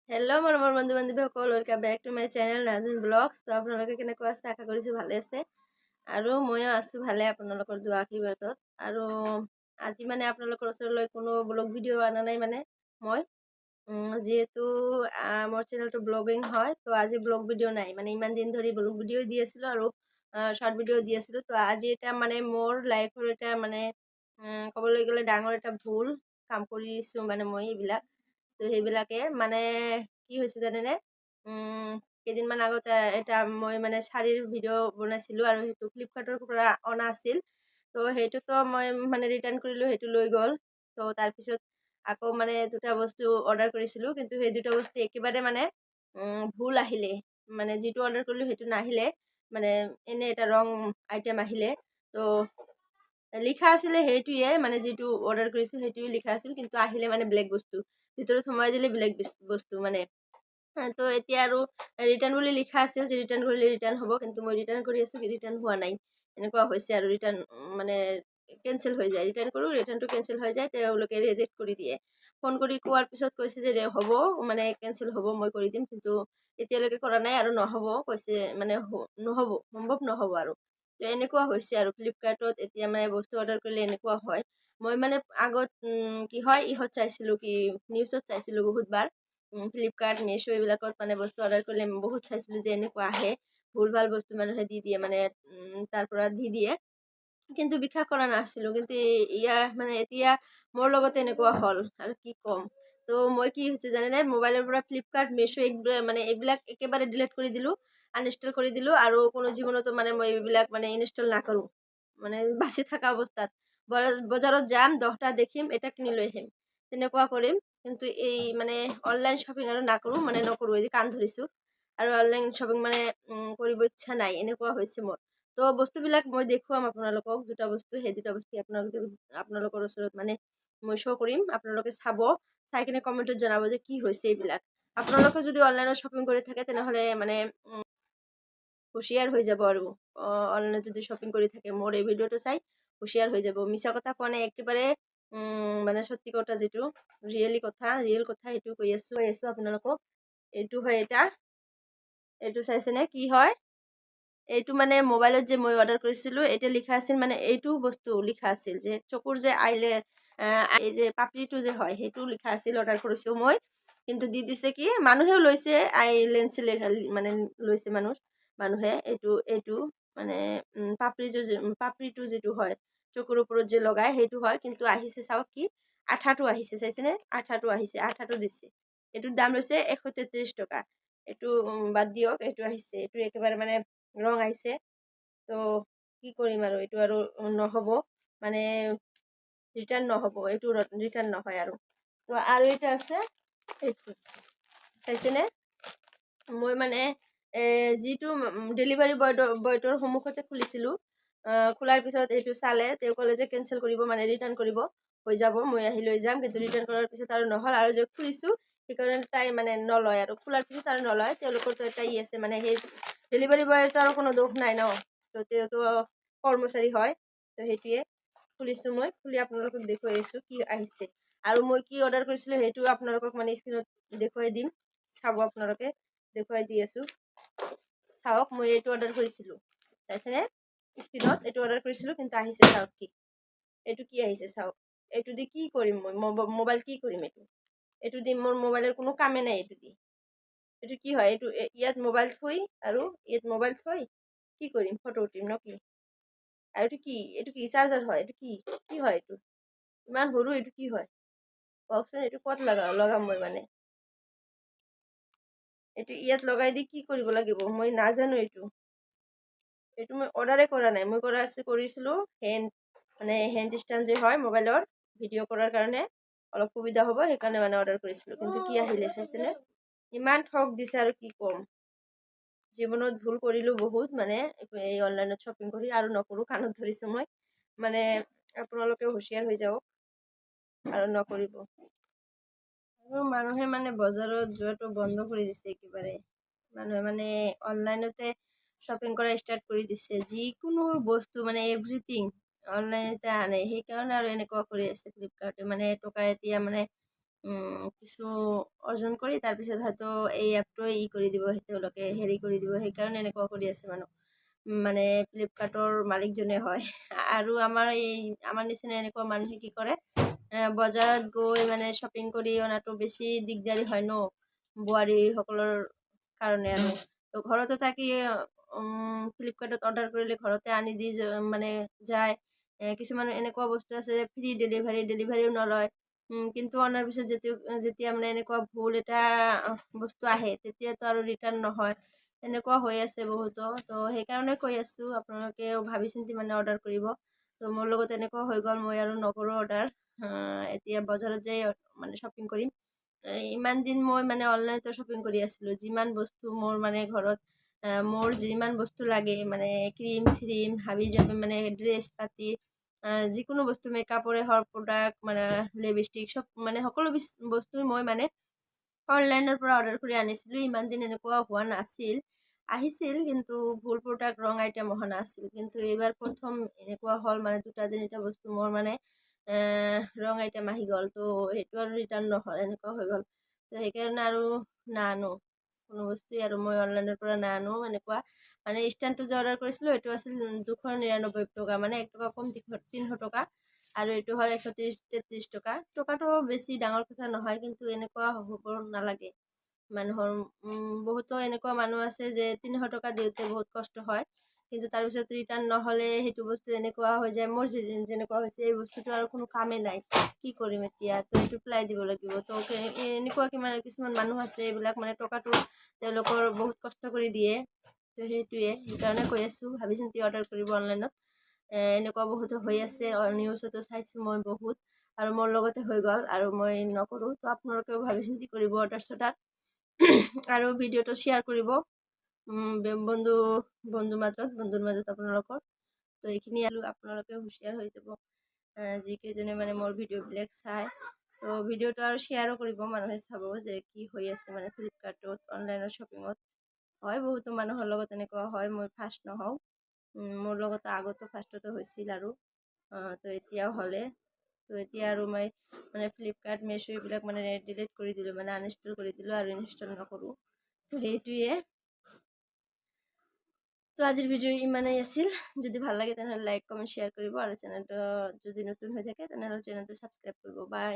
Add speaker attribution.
Speaker 1: Hello' মৰমৰ বন্ধু বান্ধৱীসকল, welcome back to my channel Nazin blogs. তো আপোনালোকে কেনেকুৱা আছে? আশা কৰিছোঁ ভালে আছে আৰু ময়ো আছোঁ ভালে আপোনালোকৰ দোৱা আশীৰ্বাদত। আৰু আজি মানে আপোনালোকৰ ওচৰলৈ কোনো ব্লগ ভিডিঅ' অনা নাই। মানে মই যিহেতু মোৰ চেনেলটো ব্লগিং হয়, তো আজি ব্লগ ভিডিঅ' নাই। মানে ইমান দিন ধৰি ব্লগ ভিডিঅ' দি আছিলোঁ আৰু শ্বৰ্ট ভিডিঅ' দি আছিলোঁ। তো আজি এটা মানে মোৰ লাইফৰ এটা মানে ক'বলৈ গ'লে ডাঙৰ এটা ভুল কাম কৰিছোঁ মানে মই এইবিলাক। তো সেইবিলাকে মানে কি হৈছে জানেনে? কেইদিনমান আগতে এটা মই মানে শাৰীৰ ভিডিঅ' বনাইছিলোঁ আৰু সেইটো ফ্লিপকাৰ্টৰ পৰা অনা আছিল। তো সেইটোতো মই মানে ৰিটাৰ্ণ কৰিলোঁ, সেইটো লৈ গ'ল। তো তাৰপিছত আকৌ মানে দুটা বস্তু অৰ্ডাৰ কৰিছিলোঁ, কিন্তু সেই দুটা বস্তু একেবাৰে মানে ভুল আহিলে। মানে যিটো অৰ্ডাৰ কৰিলোঁ সেইটো নাহিলে, মানে এনে এটা ৰং আইটেম আহিলে। তো লিখা আছিলে সেইটোৱে, মানে যিটো অৰ্ডাৰ কৰিছোঁ সেইটোৱে লিখা আছিল, কিন্তু আহিলে মানে বেলেগ বস্তু, ভিতৰত সোমাই দিলে বেলেগ বস্তু মানে। তো এতিয়া আৰু ৰিটাৰ্ণ বুলি লিখা আছিল যে ৰিটাৰ্ণ কৰিলে ৰিটাৰ্ণ হ'ব, কিন্তু মই ৰিটাৰ্ণ কৰি আছোঁ, ৰিটাৰ্ণ হোৱা নাই। এনেকুৱা হৈছে আৰু ৰিটাৰ্ণ মানে কেঞ্চেল হৈ যায়। ৰিটাৰ্ণ কৰোঁ, ৰিটাৰ্ণটো কেঞ্চেল হৈ যায়, তেওঁলোকে ৰিজেক্ট কৰি দিয়ে। ফোন কৰি কোৱাৰ পিছত কৈছে যে হ'ব, মানে কেঞ্চেল হ'ব, মই কৰি দিম, কিন্তু এতিয়ালৈকে কৰা নাই আৰু নহ'ব কৈছে, মানে নহ'ব, সম্ভৱ নহ'ব। আৰু তো এনেকুৱা হৈছে আৰু ফ্লিপকাৰ্টত এতিয়া মানে বস্তু অৰ্ডাৰ কৰিলে এনেকুৱা হয়। মই মানে আগত কি হয় ইহঁত চাইছিলোঁ কি নিউজত চাইছিলোঁ বহুতবাৰ, ফ্লিপকাৰ্ট, মিছ' এইবিলাকত মানে বস্তু অৰ্ডাৰ কৰিলে বহুত চাইছিলোঁ যে এনেকুৱা আহে, ভুল ভাল বস্তু মানুহে দি দিয়ে, মানে তাৰ পৰা দি দিয়ে, কিন্তু বিশ্বাস কৰা নাছিলোঁ। কিন্তু ইয়া মানে এতিয়া মোৰ লগত এনেকুৱা হ'ল আৰু কি ক'ম। তো মই কি হৈছে জানেনে? মোবাইলৰ পৰা ফ্লিপকাৰ্ট, মিছ' মানে এইবিলাক একেবাৰে ডিলিট কৰি দিলোঁ, আনইনষ্টল কৰি দিলোঁ আৰু কোনো জীৱনতো মানে মই এইবিলাক মানে ইনষ্টল নকৰোঁ। মানে বাচি থকা অৱস্থাত বজাৰত যাম, 10টা দেখিম, এটা কিনি লৈ আহিম, তেনেকুৱা কৰিম। কিন্তু এই মানে অনলাইন শ্বপিং আৰু নকৰোঁ, মানে নকৰোঁ। এই যে কাণ ধৰিছোঁ, আৰু অনলাইন শ্বপিং মানে কৰিব ইচ্ছা নাই, এনেকুৱা হৈছে মোৰ। তো বস্তুবিলাক মই দেখুৱাম আপোনালোকক দুটা বস্তু, সেই দুটা বস্তু আপোনালোকৰ ওচৰত মানে মই শ্ব' কৰিম। আপোনালোকে চাব, চাই কিনে কমেণ্টত জনাব যে কি হৈছে এইবিলাক। আপোনালোকে যদি অনলাইনত শ্বপিং কৰি থাকে, তেনেহ'লে মানে হুঁচিয়াৰ হৈ যাব আৰু অনলাইনত যদি শ্বপিং কৰি থাকে, মোৰ এই ভিডিঅ'টো চাই হুঁচিয়াৰ হৈ যাব। মিছা কথা কোৱা নাই, একেবাৰে মানে সত্যি কথা, যিটো ৰিয়েলি কথা, ৰিয়েল কথা, সেইটো কৈ আছোঁ আপোনালোকক। এইটো হয় এটা, এইটো চাইছেনে কি হয় এইটো? মানে মোবাইলত যে মই অৰ্ডাৰ কৰিছিলোঁ, এতিয়া লিখা আছিল, মানে এইটো বস্তু লিখা আছিল যে চকুৰ যে আইলে এই যে পাপৰিটো যে হয়, সেইটো লিখা আছিল, অৰ্ডাৰ কৰিছোঁ মই। কিন্তু দি দিছে কি, মানুহেও লৈছে, আই লেন্স মানে লৈছে মানুহে। এইটো মানে পাপৰিটো যিটো হয়, চকুৰ ওপৰত যে লগায়, সেইটো হয়। কিন্তু আহিছে চাওক কি, আঠাটো আহিছে, চাইছেনে? আঠাটো আহিছে, আঠাটো দিছে। এইটোৰ দাম লৈছে 133 টকা। এইটো বাদ দিয়ক, এইটো আহিছে, এইটো একেবাৰে মানে ৰং আহিছে। তো কি কৰিম আৰু, এইটো আৰু নহ'ব, মানে ৰিটাৰ্ণ নহ'ব, এইটো ৰিটাৰ্ণ নহয় আৰু। তো আৰু এটা আছে, এইটো চাইছেনে? মই মানে যিটো ডেলিভাৰী বয়টোৰ সন্মুখতে খুলিছিলোঁ। খোলাৰ পিছত এইটো চালে, তেওঁ ক'লে যে কেঞ্চেল কৰিব, মানে ৰিটাৰ্ণ কৰিব, হৈ যাব, মই আহি লৈ যাম। কিন্তু ৰিটাৰ্ণ কৰাৰ পিছত আৰু নহ'ল। আৰু যে খুলিছোঁ, সেইকাৰণে তাই মানে নলয় আৰু খোলাৰ পিছত আৰু নলয়। তেওঁলোকৰতো এটা ই আছে, মানে সেই ডেলিভাৰী বয়ৰতো আৰু কোনো দোষ নাই ন, তো তেওঁতো কৰ্মচাৰী হয়। তো সেইটোৱে খুলিছোঁ মই, খুলি আপোনালোকক দেখুৱাই আছোঁ কি আহিছে। আৰু মই কি অৰ্ডাৰ কৰিছিলোঁ, সেইটো আপোনালোকক মানে স্ক্ৰীণত দেখুৱাই দিম, চাব আপোনালোকে। দেখুৱাই দি আছোঁ, চাওক। মই এইটো অৰ্ডাৰ কৰিছিলোঁ, চাইছেনে স্ক্ৰীণত? এইটো অৰ্ডাৰ কৰিছিলোঁ, কিন্তু আহিছে চাওক কি, এইটো কি আহিছে চাওক। এইটো দি কি কৰিম মই? মোবাইল কি কৰিম এইটো? এইটো দি মোৰ মোবাইলৰ কোনো কামেই নাই। এইটো দি এইটো কি হয়? এইটো ইয়াত মোবাইল থৈ আৰু ইয়াত মোবাইল থৈ কি কৰিম? ফটো উঠিম ন কি? আৰু এইটো কি? এইটো কি চাৰ্জাৰ হয়? এইটো কি কি হয়? এইটো ইমান সৰু, এইটো কি হয় কওকচোন? এইটো ক'ত লগাম মই? মানে এইটো ইয়াত লগাই দি কি কৰিব লাগিব মই নাজানো। এইটো মই অৰ্ডাৰে কৰা নাই। মই কৰিছিলোঁ হেণ্ড, মানে হেণ্ড ষ্টেণ্ড যে হয়, মোবাইলৰ ভিডিঅ' কৰাৰ কাৰণে অলপ সুবিধা হ'ব, সেইকাৰণে মানে অৰ্ডাৰ কৰিছিলোঁ। কিন্তু কি আহিলে চাইছেনে? ইমান ঠগ দিছে আৰু কি ক'ম। জীৱনত ভুল কৰিলোঁ বহুত, মানে এই অনলাইনত শ্বপিং কৰি, আৰু নকৰোঁ, কাণত ধৰিছোঁ মই। মানে আপোনালোকে হুঁচিয়াৰ হৈ যাওক আৰু নকৰিব। আৰু মানুহে মানে বজাৰত যোৱাটো বন্ধ কৰি দিছে একেবাৰে। মানুহে মানে অনলাইনতে শ্বপিং কৰা ষ্টাৰ্ট কৰি দিছে। যিকোনো বস্তু মানে এভৰিথিং অনলাইনতে আনে, সেইকাৰণে আৰু এনেকুৱা কৰি আছে ফ্লিপকাৰ্টে। মানে টকা এতিয়া মানে কিছু অৰ্জন কৰি তাৰপিছত হয়তো এই এপটোৱে ই কৰি দিব, তেওঁলোকে হেৰি কৰি দিব। সেইকাৰণে এনেকুৱা কৰি আছে মানুহ, মানে ফ্লিপকাৰ্টৰ মালিকজনে হয়। আৰু আমাৰ এই আমাৰ নিচিনা এনেকুৱা মানুহে কি কৰে, বজাৰত গৈ মানে শ্বপিং কৰি অনাটো বেছি দিগদাৰী হয় ন বোৱাৰীসকলৰ কাৰণে। আৰু তো ঘৰতে থাকি ফ্লিপকাৰ্টত অৰ্ডাৰ কৰিলে ঘৰতে আনি দি মানে যায়। কিছুমান এনেকুৱা বস্তু আছে, ফ্ৰী ডেলিভাৰী, ডেলিভাৰীও নলয়। কিন্তু অনাৰ পিছত যেতিয়া মানে এনেকুৱা ভুল এটা বস্তু আহে, তেতিয়াতো আৰু ৰিটাৰ্ণ নহয়। এনেকুৱা হৈ আছে বহুতো। তো সেইকাৰণে কৈ আছোঁ, আপোনালোকেও ভাবি চিন্তি মানে অৰ্ডাৰ কৰিব। তো মোৰ লগত এনেকুৱা হৈ গ'ল, মই আৰু নকৰোঁ অৰ্ডাৰ। এতিয়া বজাৰত যাই মানে শ্বপিং কৰিম। ইমান দিন মই মানে অনলাইনতে শ্বপিং কৰি আছিলোঁ। যিমান বস্তু মোৰ মানে ঘৰত মোৰ যিমান বস্তু লাগে, মানে ক্ৰীম চিৰিম, হাবি জাবি, মানে ড্ৰেছ পাতি, যিকোনো বস্তু, মেকআপৰে হওক প্ৰডাক্ট, মানে লিপষ্টিক, চব মানে সকলো বস্তু মই মানে অনলাইনৰ পৰা অৰ্ডাৰ কৰি আনিছিলোঁ। ইমান দিন এনেকুৱা হোৱা নাছিল। আহিছিল, কিন্তু ভুল প্ৰডাক্ট, ৰং আইটেম অহা নাছিল। কিন্তু এইবাৰ প্ৰথম এনেকুৱা হ'ল, মানে দুটা তিনিটা বস্তু মোৰ মানে ৰং আইটেম আহি গ'ল। তো সেইটো আৰু ৰিটাৰ্ণ নহ'ল, এনেকুৱা হৈ গ'ল। তো সেইকাৰণে আৰু নাআনো কোনো বস্তুৱেই, আৰু মই অনলাইনৰ পৰা নাআনো। এনেকুৱা মানে ষ্টেণ্ডটো যে অৰ্ডাৰ কৰিছিলোঁ, এইটো আছিল 299 টকা, মানে 1 টকা কম 300 টকা। আৰু এইটো হ'ল 130, 33 টকা। টকাটো বেছি ডাঙৰ কথা নহয়, কিন্তু এনেকুৱা হ'ব নালাগে মানুহৰ। বহুতো এনেকুৱা মানুহ আছে যে 300 টকা দিওঁতে বহুত কষ্ট হয়, কিন্তু তাৰপিছত ৰিটাৰ্ণ নহ'লে সেইটো বস্তু এনেকুৱা হৈ যায়, মোৰ যেনেকুৱা হৈছে, এই বস্তুটো আৰু কোনো কামেই নাই, কি কৰিম এতিয়া? তো এইটো পেলাই দিব লাগিব। তো এনেকুৱা কিমান কিছুমান মানুহ আছে, এইবিলাক মানে টকাটো তেওঁলোকৰ বহুত কষ্ট কৰি দিয়ে। তো সেইটোৱে, সেইকাৰণে কৈ আছোঁ, ভাবি চিন্তি অৰ্ডাৰ কৰিব অনলাইনত। এনেকুৱা বহুতো হৈ আছে, নিউজতো চাইছোঁ মই বহুত, আৰু মোৰ লগতে হৈ গ'ল আৰু মই নকৰোঁ। তো আপোনালোকেও ভাবি চিন্তি কৰিব অৰ্ডাৰ চৰ্ডাৰ, আৰু ভিডিঅ'টো শ্বেয়াৰ কৰিব বন্ধু বন্ধু মাজত বন্ধুৰ মাজত আপোনালোকৰ। তো এইখিনি আৰু আপোনালোকেও হুঁচিয়াৰ হৈ যাব, যিকেইজনে মানে মোৰ ভিডিঅ'বিলাক চায়। তো ভিডিঅ'টো আৰু শ্বেয়াৰো কৰিব, মানুহে চাব যে কি হৈ আছে মানে ফ্লিপকাৰ্টত অনলাইনৰ শ্বপিঙত হয়। বহুতো মানুহৰ লগত এনেকুৱা হয়, মই ফাৰ্ষ্ট নহওঁ। মোৰ লগত আগতো ফাৰ্ষ্টতে হৈছিল আৰু তো এতিয়াও হ'লে। তো এতিয়া আৰু মই মানে ফ্লিপকাৰ্ট, মিছ' এইবিলাক মানে ডিলিট কৰি দিলোঁ, মানে আনইনষ্টল কৰি দিলোঁ আৰু ইনষ্টল নকৰোঁ। তো সেইটোৱে। তো আজিৰ ভিডিঅ' ইমানেই আছিল। যদি ভাল লাগে, তেনেহ'লে লাইক, কমেণ্ট, শ্বেয়াৰ কৰিব আৰু চেনেলটো যদি নতুন হৈ থাকে, তেনেহ'লে চেনেলটো ছাবস্ক্ৰাইব কৰিব। বাই।